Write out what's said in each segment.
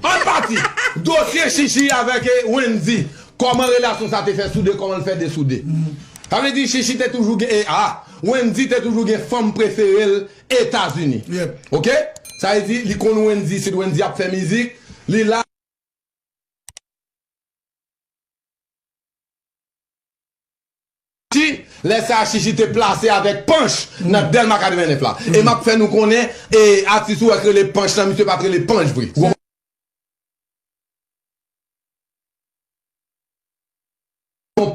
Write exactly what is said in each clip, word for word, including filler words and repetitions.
Ann pati. Dosye Chichi avèk, eh, Wendy. Kòman relasyon sa te fè soude, kòman l fè desoude? Sa vle di Chichi te toujou gen, eh, ah, Wendy te toujou gen fanm prefere l Etazini. Yep. Oke? Sa vle di, li konn Wendy, si Wendy ap fè mizik, li la. Chichi, lè sa a Chichi te plase avèk Panch nan Dèlma katrevennnèf la. E m ap fè nou konnen, e atis ou wè k rele Panch lan, misye pa t rele Panch vre.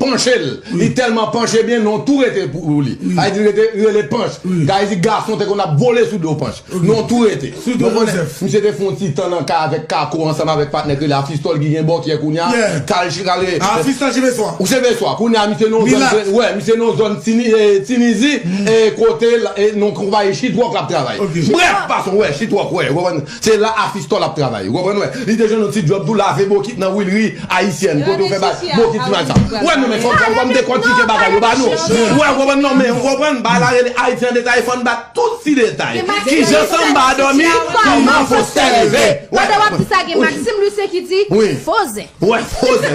Panche l. Li tèlman panche byen, non tou rete pou li. Sa vle di rete, rele Panch. Sa vle di gason te konn ap vole sou do Panch. Non tou rete. Sou do Joseph. Misye te fè yon ti tan nan kay avèk Kako ansanm avèk patnè k rele Afistòl ki gen bòkyè kounye a. Kal chikale. Afistòl Cheveswa. Ou Cheveswa. Kounye a misye nan zòn, wè, misye nan zòn Tini-, eh, Tinizi, eh, kote l, eh, nan konpayi Chitwòk l ap travay. Brèf, pason, wè, Chitwòk, wè, ou konprann? Se la Afistòl ap travay. Ou konprann, wè? Li te jwenn yon ti djòb tou lave bokit nan Wilri Ayisyèn. Kote yo fè ba bokit ti malsa. Wè, non, men fòk ou konn dekòtike bagay yo ba nou. Wè, ou konprann, non, men ou konprann, ba la rele Ayiti an detay, fò n ba tout ti detay. Kijan sanba dòmi, kòman fostè leve. Pandan w ap di sa, gen Maxime Lucien ki di, fo zen. Wè, fo zen.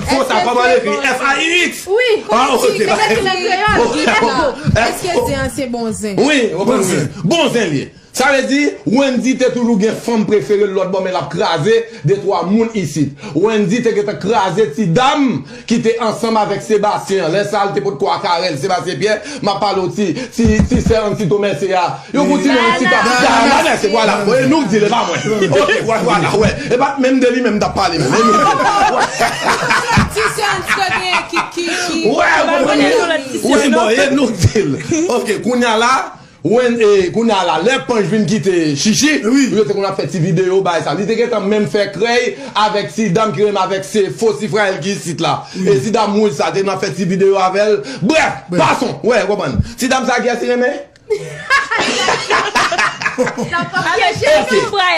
Fo sa, kòman l ekri? F A I X. Wi, kòman l ekri? Mete ti men kreyòl. Èske zen an se bon zen? Wi, ou konprann, wi. Bon zen li ye. Sa vle di, Wendy te toujou gen fanm prefere l lòt bò, men l ap kraze de twa moun isit. Wendy te gentan kraze ti dam ki te ansanm avèk Sebastien an. Lè sa a, l te potko ak Arel, Sebastien Pierre, m ap pale w ti, ti, ti sè Ansito Mèse a. Yo pou ti non Ansito a. Mèse, vwala. E nou k di l, e pa mwen. Oke, vwala, wè. E pa t menm de li menm m t ap pale menm. E nou k di l. Ti sè Ansito gen ki, ki, ki. Wè, bon, e nou k di l. Oke, kounye a la, Wen, e, kounye a la, lè Panch vin kite Chichi, yo te konn ap fè ti videyo, bagay sa. Li te gentan menm fè krèy avèk ti dam ki renmen avèk se fo Sifrael ki isit la. E ti dam wouj sa, te konn ap fè ti videyo avè l. Brèf, pason, wè, ou konprann. Ti dam sa, kiyès li renmen?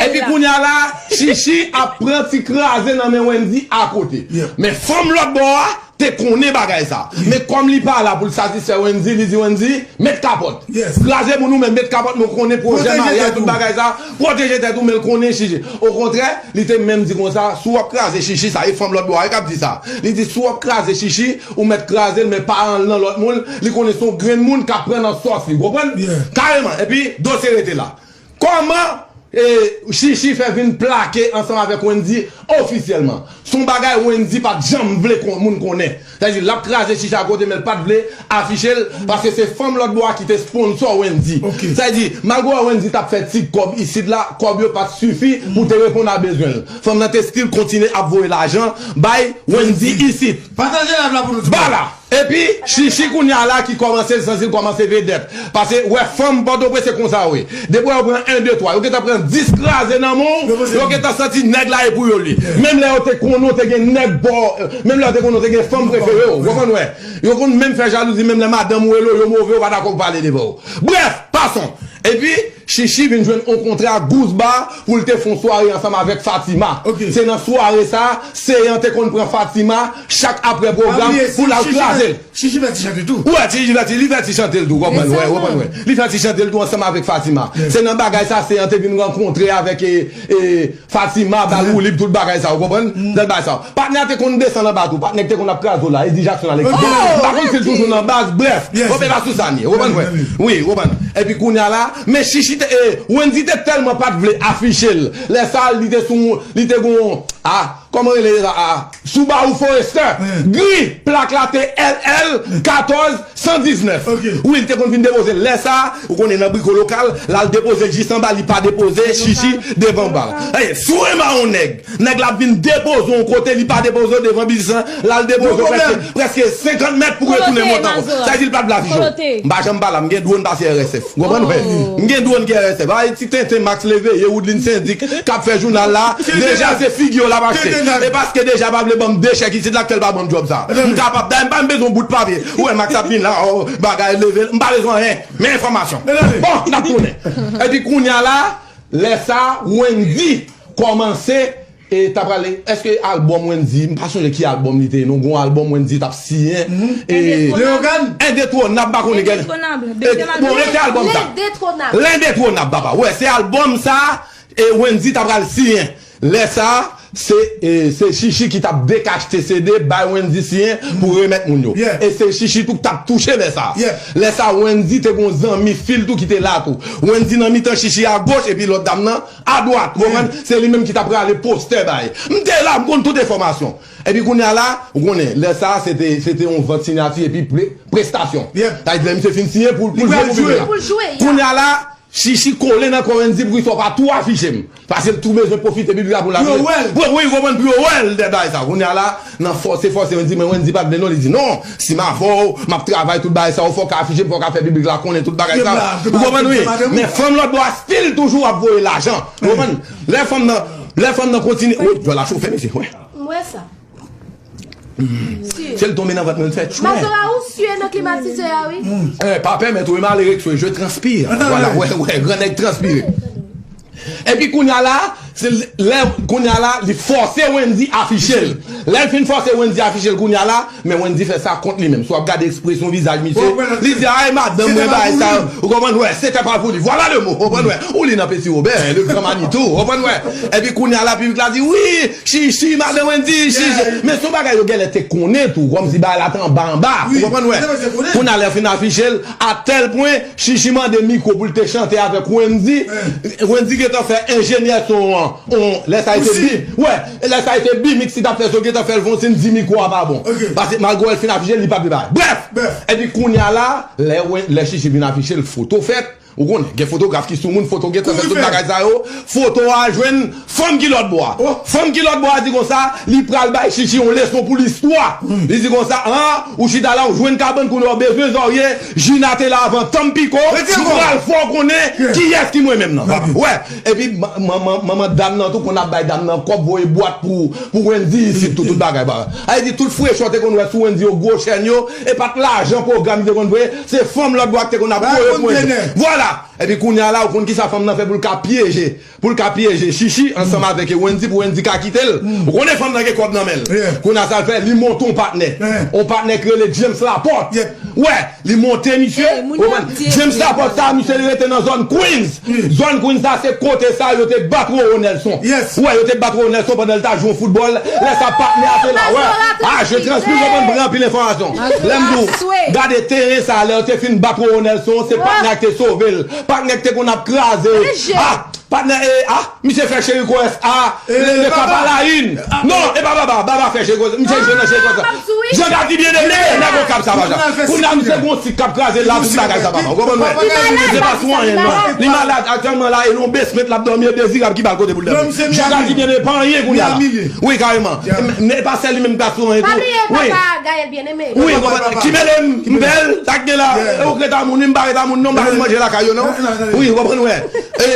Epi kounye a la, Chichi ap pran ti kraze nan men Wendy akote. Men fanm lòt bò a, te konnen bagay sa. Men kòm li pa la pou l satisfè Wendy, li di Wendy, met kapòt. Kraze moun ou menm, met kapòt, men w konnen pwojè maryaj, tout bagay sa, pwoteje tèt ou, men l konnen Chichi. Okontrè, li te menm di konsa, si w ap kraze Chichi, sa e fanm lòt bò a wi k ap di sa. Li di, si w ap kraze Chichi, ou mèt kraze l, men pa al nan lòt moun, li konnen se yon grenn moun k ap pran nan sòs li, w konprann? Kareman, epi dosye rete la. Kòman, e, Chichi fè vin plake ansanm avèk Wendy ofisyèlman? Se yon bagay Wendy pa t janm vle kon-, moun konnen. Sa vle di, l ap kraze Chichi akote, men l pa t vle afiche l, paske se fanm lòt bò a ki te sponsò Wendy. Sa vle di, malgre Wendy t ap fè ti kòb isit la, kòb yo pa t sifi pou te reponn a bezwen l. Fanm nan te still kontinye ap voye lajan bay Wendy isit. Pataje live la pou nou. Bala! Epi, Chichi kounye a la ki kòmanse, l santi l kòmanse vedèt. Paske, wè, fanm Pòtoprens se konsa yo ye. Depi yo pran en, de, twa, yo gentan pran dis kraze nan men w, yo gentan santi nèg la e pou yo li ye. Menm lè yo te konnen w te gen nèg bò, menm lè yo te konnen w te gen fanm prefere w, ou konprann, wè. Yo konn menm fè jalouzi, menm lè madanm ou rele w, yo move, yo pa dakò pou pale devan w. Brèf, pason. Epi, Chichi vin jwenn yon kontra Goose Bar pou l te fè yon sware ansanm avèk Fatima. Se nan sware sa, Seyan te konn pran Fatima chak apre pwogram pou l al kraze l. Chichi fè ti chante tou. Wè, Chichi fè ti, li fè ti chante l tou, konprann, wè, konprann, wè. Li fè ti chante l tou ansanm avèk Fatima. Se nan bagay sa, Seyan te vin rankontre avèk, e, e, Fatima, ba l woulib, tout bagay sa, ou konprann? Lòt bagay sa. Patnè a te konn desann anba tou. Patnè k te konn ap kraze w la, Eddy Jackson Alexis. M pa konn si l toujou nan baz, brèf. Operasyon sa n ye, ou konprann, wè? Wi, ou konprann. Epi kounye a la, men Chichi te, e, Wendy te tèlman pa t vle afiche l. Lè sa a, li te sou, li te gon, a, kòman rele sa a? Subaru Forester. Gri, plak la te L L katòz san diznèf. Wi, li te konn vin depoze l. Lè sa a, ou konnen nan Briko Lokal, l al depoze l jis anba, li pa depoze Chichi devan bar la. Ey, si w renmen yon nèg, nèg la ap vin depoze w yon kote, li pa depoze w devan biznis lan, l al depoze w prèske, prèske senkant mèt pou retounen monte ankò. Sa vle di l pa t vle afiche w. M pa janm pa la, m gen dwòn pase R S F. Ou konprann, wè? M gen dwòn ki R S F. Ay, ti tenten Max Leveye, Woodlin Sendik, k ap fè jounal la. Deja, se figi yo l ap achte. E paske Deja pa vle ban m de chèk isit la, k fè l pa ban m djòb sa. M kapab. Dayè, m pa menm bezwen yon bout papye. Ou wè, Max ap vin la, o, bagay leve l. M pa bezwen anyen. Men enfòmasyon. Bon, n ap tounen. Epi kounye a la, lè sa, Wendy kòmanse, e, ta prale, èske albòm Wendy, m pa sonje ki albòm li te ye, non, gon albòm Wendy t ap siyen, e, Leyogàn? Endetwonab, m pa konnen gen. Endetwonab. E, bon, e se albòm sa. Lendetwonab. Lendetwonab, papa. Wè, se albòm sa, e Wendy ta pral siyen. Lè sa a, se, e, se Chichi ki t ap dekachte C D, bay Wendy siyen pou remèt moun yo. E se Chichi tou k t ap touche lè sa a. Lè sa a, Wendy te gon zanmi fi l tou ki te la tou. Wendy nan mitan Chichi agoch, epi lòt dam nan adwat. Ou konprann? Se li menm ki t ap rale postè bay. M te la, m konn tout enfòmasyon. Epi kounye a la, ou konnen, lè sa a, se te, se te yon vant siyati epi pre-, prestasyon. Sa vle di, lè misye fin siyen pou, pou l jwe pou piblik la. Kounye a la, Chichi kole nan kò Wendy pou ki sa w pa tou afiche m. Paske l tou bezwen pwofite piblik la pou l afiche. Pou, wi, ou konprann, pou yo wè l de bagay sa. Kounye a la, nan fòse, fòse, Wendy, men Wendy pa t vle non, li di non, si m avè w, m ap travay tout bagay sa, ou fò w ka afiche m, fò w ka fè piblik la konnen tout bagay sa. Ou konprann, wi. Men fanm lòt bò a still toujou ap voye lajan. Ou konprann? Lè fanm nan, lè fanm nan kontinye, wi, djòl la chofe, mesye, wi. M wè sa. Se l tonbe nan vant mwen, l fè tchwen. Mazora, ou sye nan klimatizè a, wi. Eh, pa pèmèt ou, e malere k swe, je transpire. Vwala, wè, wè, gran nèg transpire. Epi kounye a la, se lè, kounye a la, li fòse Wendy afiche l. Lè l fin fòse Wendy afiche l kounye a la, men Wendy fè sa kont li menm. Si w ap gade ekspresyon vizaj misye, li di, ay, madanm mwen, bagay sa, ou konprann, wè, c'était pas pour lui. Voilà le mot, ou konprann, wè. Ou li nan Petit Robert, le grand Manitou, ou konprann, wè. Epi kounye a la, piblik la di, wi, Chichi, madan Wendy, Chichi. Men se yon bagay yo genlè te konnen tou, kòmsi bagay la te anba anba. Ou konprann, wè? Kounye a lè fin afiche l, a tèl pwen, Chichi mande mikwo pou l te chante avèk Wendy. Wendy gentan fè enjenyè son an, on, lè sa a te bi, wè, lè sa a te bi, mix li t ap fè son, gentan fè l fè yon siy, di mikwo a pa bon. Paske malgre w wè l fin afiche l, li pa vle bay. Brèf! Epi kounye a la, lè, lè Chichi vin afiche l, foto fèt. Ou konnen, gen fotograf ki sou moun, foto gentan fè tout bagay sa yo. Foto a jwenn fanm ki lòt bò a. Fanm ki lòt bò a di konsa, li pral bay Chichi yon leson pou listwa. Li di konsa, an, ou chita la, ou jwenn kabann kounye a, ou bezwen zòrye, Jina te la avan Tampico, m pral fè w konnen kiyès ki mwen menm nan. Wè, epi ma-, manman, manman dam nan tou konn ap bay dam nan kòb, voye bwat pou, pou Wendy isit tou, tout bagay, bagay. Sa vle di tout frechè w te konn wè sou Wendy yo, gwo chèn yo, e pa t lajan pwogram li te konn voye, se fanm lòt bò a ki te konn ap voye pou Wendy. Vwala! Epi kounye a la, ou konn kisa fanm nan fè pou l ka pyeje, pou l ka pyeje Chichi ansanm avèk Wendy, pou Wendy ka kite l. Ou konnen fanm nan gen kòb nan men l. Kounye a sa l fè, li monte yon patnè. Yon patnè ki rele James Laporte. Wè, li monte misye. Ou konprann? James Laporte sa, misye li rete nan zòn Queens. Zòn Queens sa, se kote sa yo te bat Roro Nelson. Wè, yo te bat Roro Nelson pandan l ta jwe yon foutbòl. Lè sa patnè a te la, wè. Ah, je transpire, ou konprann, pran anpil enfòmasyon. Lè m di w, gade teren sa, lè yo te fin bat Roro Nelson, se patnè a ki te sove l. Patnè ki te konn ap kraze. Ah, patnè, eh, ah, misye fè Cheri Koyès, ah, le, le kapa la in. Non, e pa Baba, Baba fè Cheri Koyès. Misye jwe nan Cheri Koyès. Jan Gadi Bien Aimé, nèg Okap sa, pa jan. Kounye a misye gon sik k ap kraze la, tout bagay sa, papa. Ou konprann, wè? Misye pa sou anyen, non. Li malad aktyèlman la, e nan yon basement l ap dòmi, e Dezirab ki ba l kote pou l dòmi. Jan Gadi Bien Aimé pa anyen kounye a la. Wi, kareman. Men e pa sèl li menm k pa sou anyen tou. Pa bliye papa Gaël Bien Aimé. Wi, ou konprann. Ki mele m, m bèl, sa k gen la, e ou k ret a moun, wi, m pa ret a moun, non, m pa konn manje lakay yo, non. Wi, ou konprann, wè. E,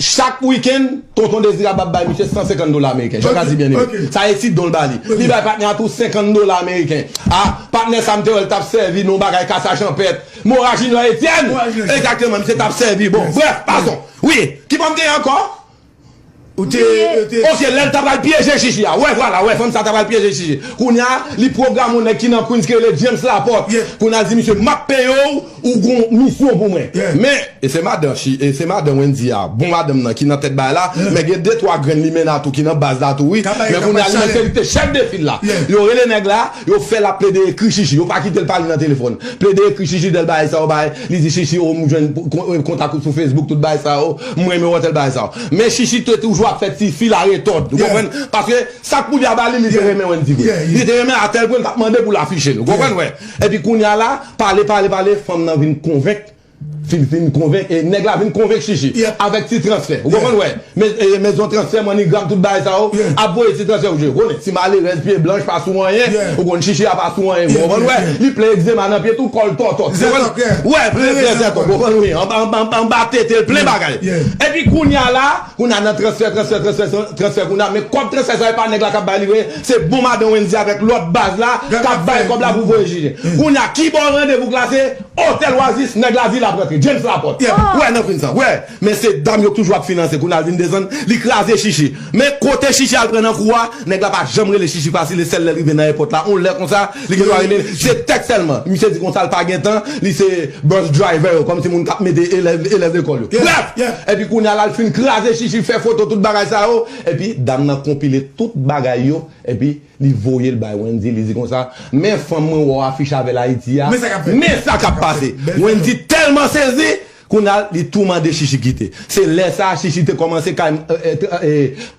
chak wikenn, tonton Dezirab ap bay misye san senkant dola ameriken. Jan Gadi Bien Aimé. Sa e ti don l ba li. Li bay patnè a tou senkant dola ameriken. Ah, patnè sa m te wè l t ap sèvi nan yon bagay kasa chanpèt. Mora Junior Etienne. Egzakteman, misye t ap sèvi. Bon, brèf, pason. Wi, ki bò m te ye ankò? Ou te, ou te... Ok, lè l ta pral pyeje Chichi a. Wè, vwala, wè, fanm sa ta pral pyeje Chichi. Kounye a, li pwograme yon nèg ki nan Queens ki rele James Laporte. Kounye a, l di misye, m ap peye w, ou gon misyon pou mwen. Men, e se madan Chi-, e se madan Wendy a, bon madanm nan ki nan tèt bagay la, men gen de twa grenn limena tou ki nan baz la tou, wi. Men kounye a, li menm se li ki te chèf de fil la. Yo rele nèg la, yo fè l ap plede ekri Chichi. Yo pa kite l pale nan telefòn. Plede ekri Chichi tèl bagay sa yo bay. Li di Chichi, o, m jwenn kon-, kontak ou sou Facebook, tout bagay sa yo. M renmen wè tèl bagay sa yo. Men Chichi te toujou ap fè tifi la retòd. Ou konprann? Paske sa k pou li a ba li, li te renmen Wendy vre. Li te renmen a tèl pwen l t ap mande pou l afiche l. Ou konprann, wè? Epi kounye a la, pale, pale, pale, fanm nan vin konvenk. Fin, fin konvenk, e nèg la vin konvenk Chichi avèk ti transfè. Ou konprann, wè? Men, e, mezon transfè, MoneyGram, tout bagay sa yo, ap voye ti transfè pou Chichi. Ou konnen, ti malerèz, pye blanch, pa sou anyen. Ou konn Chichi a pa sou anyen, ou konprann, wè? Li plen egzema nan pye tou, kò l tòtòt. Ou konprann? Wè, plen, plen zètòk, ou konprann, wi. Anba, anba, anba tete l, plen bagay. Epi kounye a la, kounye a nan transfè, transfè, transfè, transfè, kounye a, men kòb transfè sa, e pa nèg la k ap bay li, wi. Se bon madan Wendy avèk lòt baz la, k ap bay kòb la pou voye Chichi. Kounye a, ki bò randevou k la, se Otèl Oasis, nèg la di l ap rantre. James Laporte. Wè nan print sa. Wè. Men se dam yo k toujou ap finanse. Kounye a l vin desann, li kraze Chichi. Men kote Chichi al pran nan kou a, nèg la pa janm rele Chichi fasil, e sèl lè l rive nan èpòt la, yon lè konsa, li gen dwa rele, se tèks sèlman. Misye di konsa l pa gen tan, li se bus driver yo, kòmsi moun k ap mete elèv, elèv lekòl yo. Brèf! Epi kounye a la l fin kraze Chichi, fè foto, tout bagay sa yo, epi dam nan konpile tout bagay yo, epi li voye l bay Wendy, li di konsa, men fanm mwen wè w afiche avè l Ayiti a, men sa k ap pase. Wendy tèlman sezi, kounye a li tou mande Chichi kite. Se lè sa a Chichi te kòmanse kay, e, e, e,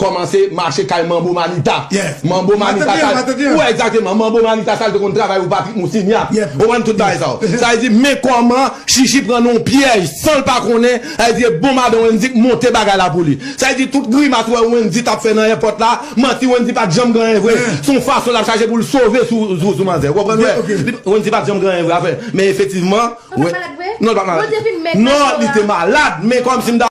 kòmanse mache kay Manbo Manita. Manbo Manita sa, wè, egzakteman, Manbo Manita sa l te konn travay pou Patrick Mousignac. Ou konprann tout bagay sa yo. Sa vle di, men kòman Chichi pran nan yon pyèj san l pa konnen, sa vle di, e bon madan Wendy k monte bagay la pou li. Sa vle di, tout grimas ou wè Wendy t ap fè nan èpòt la, manti, Wendy pa t janm gen anyen vre. Se yon fason l ap chache pou l sove sou, sou, sou manzè. Ou konprann, wè? Li- Wendy pa t janm gen anyen vre, afè. Men efektivman, non, li pa t malad. Non, li te malad, men kòmsi m ta